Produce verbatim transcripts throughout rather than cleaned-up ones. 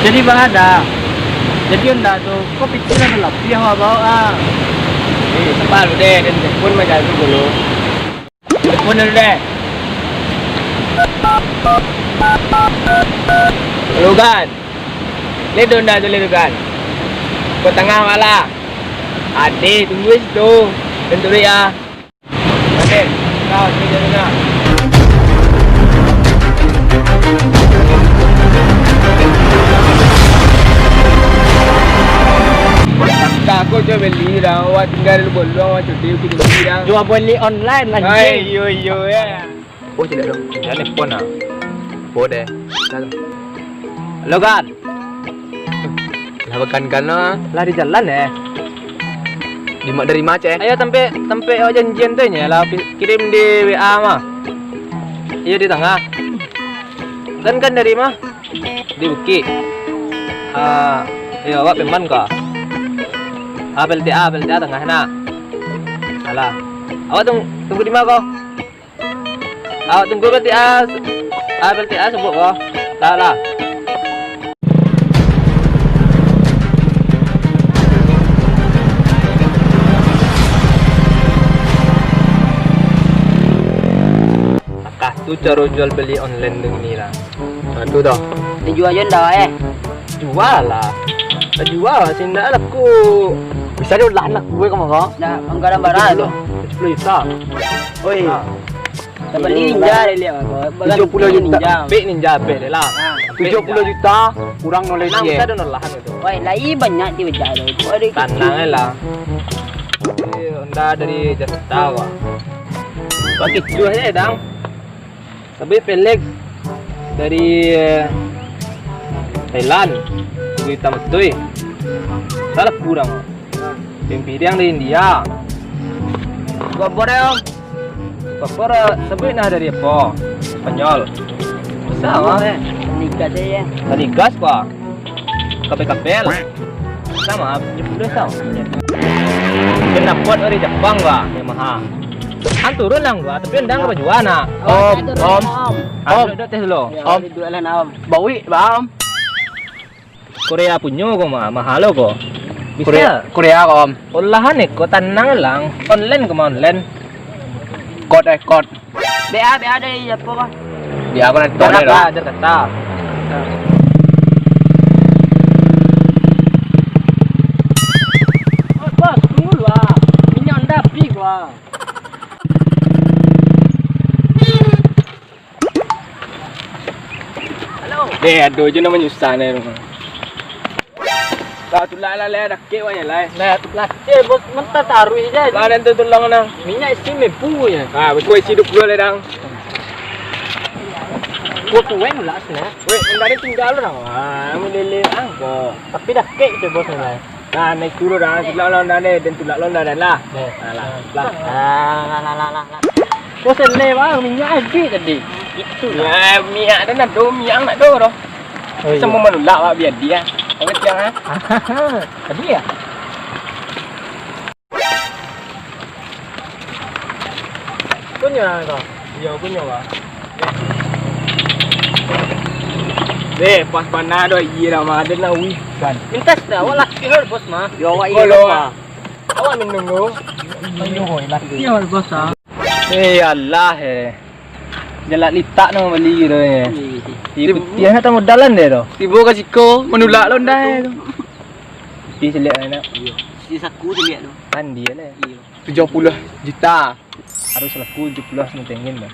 Jadi, baa Da. Jadi, Honda tu, ko pitih lah talabiah awak baok, ah. Eh, saba lu deh, den telepon mah jago dulu. Telepon dulu deh. Halo, Gan. Lai do Honda tu, lai do, Gan. Ko tangah malah. Ade, tunggu situ. Den turuik, ah. Raden, kau sini dulu nah. Takah ko jual beli dah, awak tinggal di boluang, awak cudi, cudi beli dah. Jual beli online, anjing. Hai, iyo, iyo, ya. Oh, tidak dong. Jangan telepon ah. Bo deh. Halo, Gan. Lah, bakan-kan lo, ah. Lah di jalan, eh. Di ma-, dari ma, Ceh? Ayo, tampek, tampek awak janjian tu, nyo lah, pi-, kirim di W A mah. Iyo, di tangah. Kan, kan dari mah? Di Bukik. Ah, iyo, awak peman ko. Ah, P L T A, P L T A tangah, nah. Alah. Awak tung-, tunggu di ma ko? Awak tunggu P L T A, ah, P L T A sabuik ko. Lah, lah. Takah tu caro jual beli online tu kini lah. Nah, tu dah. Dijual jo ndak, eh? Jual lah. Jual lah, sih ndak laku. Bisa diolah laku, eh, kamu ko? Ndak, anggaran bara tu. Tujuh puluh juta. Oi. Ah. Tabali ninja deh lihat, Bang. Tujuh puluh juta. Ninja. Bek ninja, bek deh lah. Ha. Tujuh puluh juta kurang nolai. Tenang, dia. Bisa ado nolahan itu. Woi, lai banyak di wajah tu. Tanang lah. Eh, Honda dari Jakarta, Bang. Bagi tujuh aja, Dang. Tapi Felix dari, eh, Thailand, kulit hitam betul. Salah kurang. Pimpidiang dari India. Gua apa dah, Om? Gua apa dah? Sebut nah dari apa? Spanyol. Sama. Nikah deh ya. Tadi gas gua. Kapel-kapel. Sama, jeput deh, sama. Mungkin dapat dari Jepang gua, Yamaha. Kan turun lah gua, tapi endang apa jua nak? Om, om, om. Duduk tes dulu. Om. Duduk lah, Om. Bawi, Bang. Korea punyo ko mah, mahal lo ko. Bisa. Korea, Korea ko, Om. Olahan iko tanang lang, online ko mah online. Kot, eh, kot. B A, B A dari apa, Bang? B A ko nanti. Jakarta, Jakarta. Bos, tunggu lu ah. Minyak Honda habis gua. Deh, ado je nan manyusah ni rumah. Lah, tulak lah, lah, dakek banyak lah. Lah, tulak, eh, bos, mentah taruh je. Lah, dan tu tulung nah. Minyak isi mampu je. Ah, betul isi dua puluh lah, dang. Gua tuan lah, sini. Weh, mentah dia tinggal orang. Ah, melele angko. Tapi dakek je, bos, lah. Nah, naik turun dah, tulak lah, dah, deh, dan tulak lah, dah, dah, lah. Deh. Nah, lah, lah. Ah, lah, lah, lah, lah, lah. Kau selai, bang, minyak habis tadi. Itu lah. Ya, minyak dah, nak do, minyak nak do, doh. Oh, iya. Samo manulak, bang, biar dia. Kau ngerti, ah? Tadi ya? Punyo lah kau. Iyo, punyo, Bang. Eh, pas bana doh, iyo dah, mah, ado nak wikan. Minta sudah, awak laki hal, bos, mah. Yo, awak iyo, Bang. Awak minum dulu. Iyo, laki hal, bos, ah. Eh, alah, eh. Jalak litak namo bali gitu, eh. Iyo, putiah nak tamu dalan deh, doh. Tibo ka siko, manulak lo ndak, eh, tu. Putih celiak, nak. Iyo. Si saku celiak tu. Kan dia lah. Iyo. Tujuh puluh juta. Harus laku tujuh puluh sama tengin dah.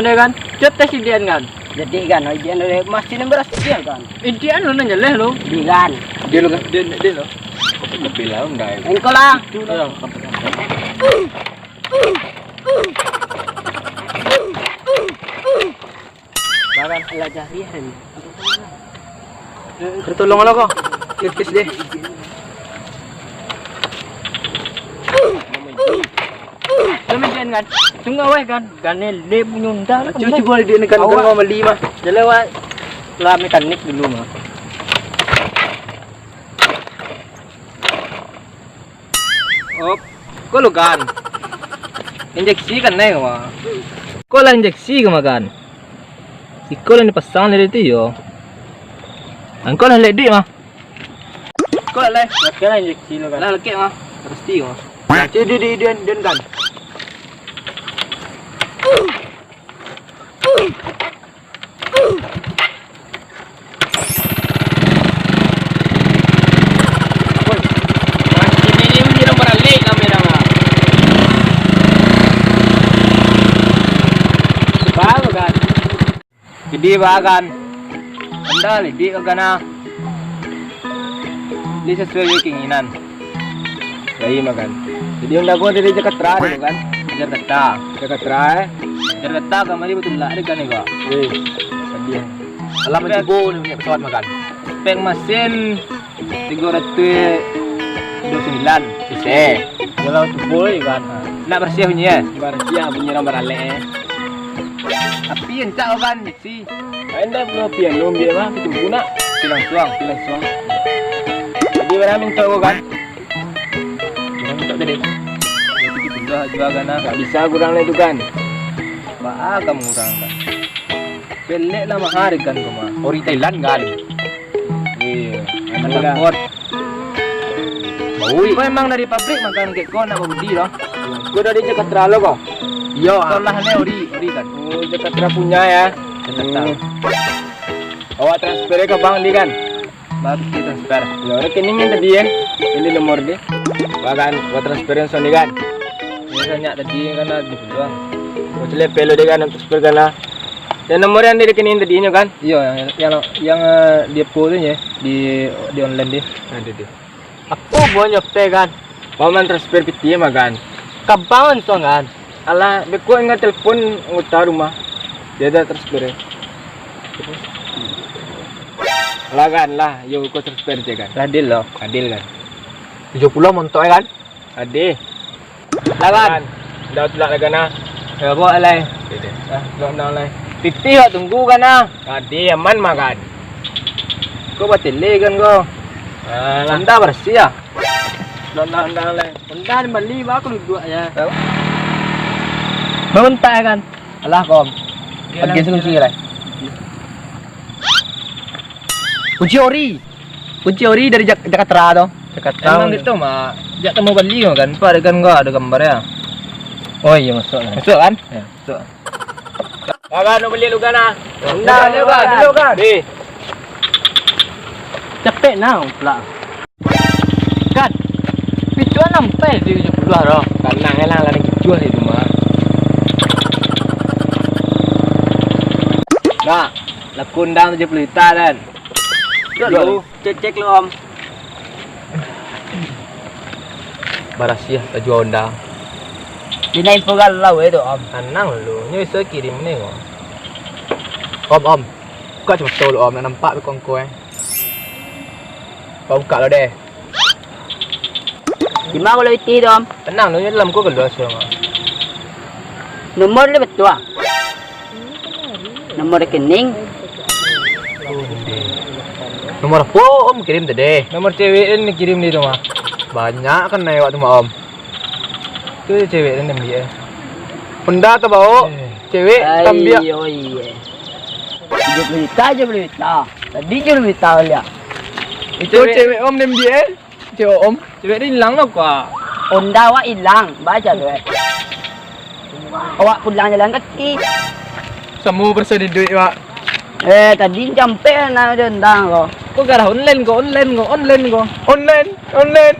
ande kan. Cok tes idian kan. Jadi kan, idian dari masih nan berhasil kan. Idian lo nan jeleh lo. Di kan. Dia lo kan. Dia, dia lo. Tapi lah, enggak. Engkau lah. Itu lah. Barang lah jariah ni. Tertolong lo ko. Kis-kis deh. Demikian kan. Tunggu weh kan. Gane le punyo nda lah. Cuba, cuba di ni kan. Awak. Kan mau beli mah. Jelek weh. Lah mekanik dulu mah. Op. Ko lo kan. Injeksi kan nai mah. Ko lah injeksi ka makan. Iko lah dipasang dari tu yo. Angko lah lek duit mah. Ko lah. Lakek lah injeksi lo kan. Lah lakek mah. Pasti mah. Cek di di di di kan. Woi, masih ni, ni, ni, baralek kamera mah. Baru kan. Jadi, bagan. Anda lidik ke gana. Ini sesuai jo keinginan. Jadi makan. Jadi unda ko dari Jakarta dulu kan? Jakarta. Jakarta, eh? Jakarta kamari batulak dek kan, Kak? Wih, pedih. Alah, spek, mancubo ni punya pesawat makan. Spek masin tigo ratuih duo puluah sambilan cc. Kalau cubo lagi kan. Nak barasiah bunyi, eh? Barasiah bunyi urang baralek, eh. Api rancak kan, si. Indak pulo pian lo ambiak mah, batumpu nak. Pi langsuang. Pi langsuang. Jadi, bara mintak ko kan? Bara mintak tadi? Tujuah puluah jua kan, ah. Ndak bisa kurang lah itu kan. Baa ka mangurang kan. Pelek lah maha kan ko mah. Ori Thailand kan. Iyo, memang lah. Takut. Baui. Ko emang dari pabrik makan kek ko nak babudi doh. Ko dari Jakarta lo ko? Iyo, ah. Sekolah ni ori, ori kan. Oh, Jakarta punya ya. Jakarta. Hmm. Awak transfer ka bank di kan? Baru kita transfer. Yo, rekening yang tadi ya. Ini nomor di. Wah kan, awak transfer yang Sony kan? Ini banyak tadi kan di peluang. Awak celepelo di kan, transfer kan lah. Yang nomor yang di rekening tadi nyo kan? Iyo, yang, yang, yang, eh, di apo tu nyo, di, di online di. Ada di. Apo buah nyo pe kan? Paman transfer piti mah kan? Ka bank langsung kan? Alah, beko ingat telepon anggota rumah. Dia ada transfer. Lah kan, lah, yo ko transfer je kan. Lah deal lo. Adil kan. Tujuah puluah montok ya kan? Adil. Lah kan. Dah tulak lah kan ah. Ya, bawa lai. Dah tulak nang lai. Titih awak tunggu kan ah. Adil, aman mah kan. Ko batele kan ko. Alah. Anda bersih ya? Dah lah, dah lai. Anda bali bawa keluduak ya. Tahu? Merontak ya kan? Alah kom. Pergi sini kunci lah. Kunci ori. Kunci ori dari Jak- Jakarta tu. Jakarta. Emang gitu mah. Jak temu bali kan. Pak kan enggak ada gambar ya. Oh iya, masuk lah. Masuk kan? Ya, masuk. Kan nak bali lu kan ah. Nah, lu kan, lu kan. Di. Capek nah pula. Kan. Picuan sampai di tujuah puluah doh. Tanang lah, lah kicuah itu mah. Nah, laku undang tujuah puluah juta kan. Dulu. Cek-cek lu, Om. Barasiah tajua Honda. Dina info galau itu, Om. Tanang lu, nyo bisa kirim ni kok. Om, Om. Buka cepeto lu, Om, nak nampak tu kongko eh. Kau buka lo deh. Di ma kalau itih tu, Om? Tenang, lu dalam ko keluar semua. Nomor dia betul ah. Nomor rekening. Nomor apo Om kirim tadi? Nomor cewek ni kirim di rumah. Banyak kan naik waktu mah Om. Tu cewek ni ambil eh. Honda tu bawa. Eh. Cewek ambil. Oh iya. Tujuh puluh juta, tujuh puluh juta. Tadi tujuh puluh juta lihat. Itu cewek Om ni ambil eh. Cewek Om. Cewek tu hilang lah kok. Honda awak hilang, baca tu eh. Awak pulang jalan kaki. Samo perasaan duit, Pak. Eh, tadi sampai nak ada Honda kau. Kok garah online kok, online kok, online kok. Online, online.